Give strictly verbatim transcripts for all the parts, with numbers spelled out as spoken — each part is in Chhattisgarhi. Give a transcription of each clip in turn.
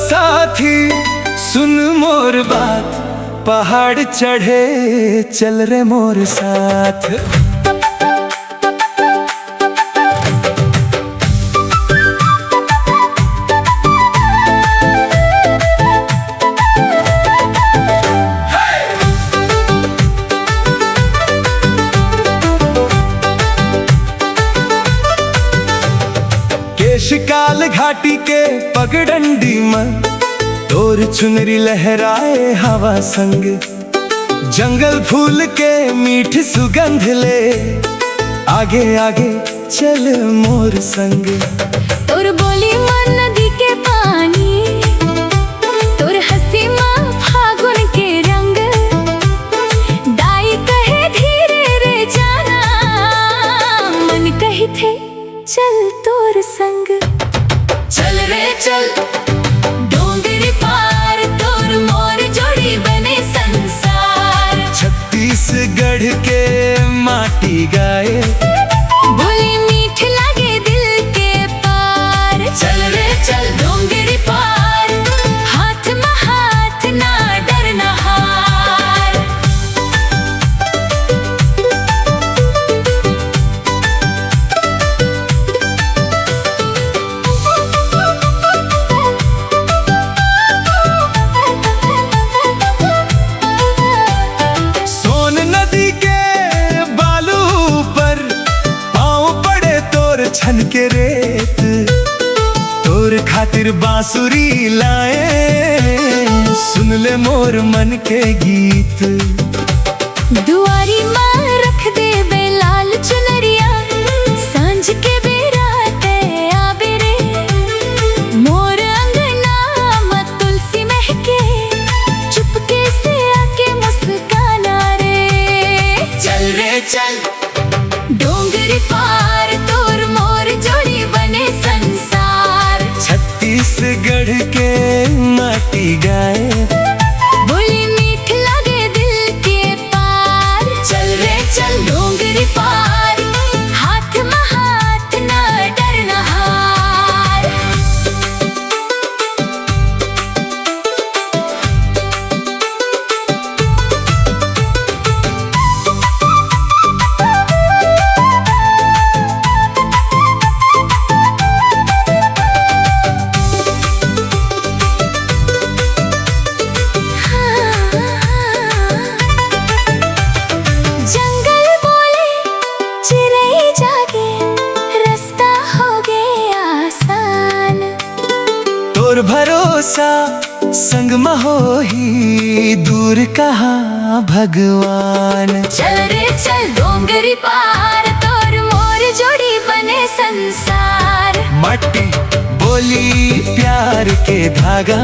साथी, सुन मोर बात, पहाड़ चढ़े चल रे मोर साथ। केशकाल घाटी के पगडंडी म तोर चुनरी लहराए हवा संग। जंगल फूल के मीठ सुगंध ले, आगे आगे चल मोर संग। तोर बोली म नदी के पानी, तोर हंसी म फागुन के रंग। दाई कहे धीरे रे जाना, मन कहिथे चल तोर संग। चल रे चल, डोंगरी पार, तोर मोर जोड़ी बने संसार। छत्तीसगढ़ के माटी गाए, बोली मीठ लागे दिल के पार। चल रे चल, डोंगरी पार, हाथ म हाथ ना डरना हार। सोन नदी के बालू पर पाँव पड़े तोर छन के रेत। तोर खातिर बांसुरी लाए, सुन ले मोर मन के गीत। दुआरी म रख देबे लाल चुनरिया, सांझ के बेरा तै आबे रे। मोर अंगना म तुलसी महके, चुपके से आके मुस्काना रे। चल रे चल, डोंगरी पार, तोर मोर जोड़ी बने संसार। छत्तीसगढ़ के माटी गाए, बोली मीठ लागे दिल के पार। चल रे चल, डोंगरी पार, हाथ म हाथ ना डरना हार। जंगल बोले, चिरई जागे, रस्ता होगे आसान। तोर भरोसा संग म होही, दूर कहाँ भगवान। चल रे चल, डोंगरी पार, तोर मोर जोड़ी बने संसार। माटी, बोली, प्यार के धागा,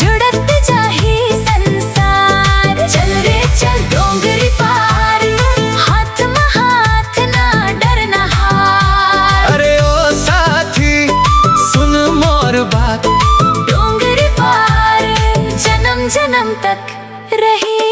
जुड़त जाही संसार। चल रे चल, डोंगरी पार, हाथ म हाथ ना डरना हार। अरे ओ साथी, सुन मोर बात, डोंगरी पार, जन्म जन्म तक रही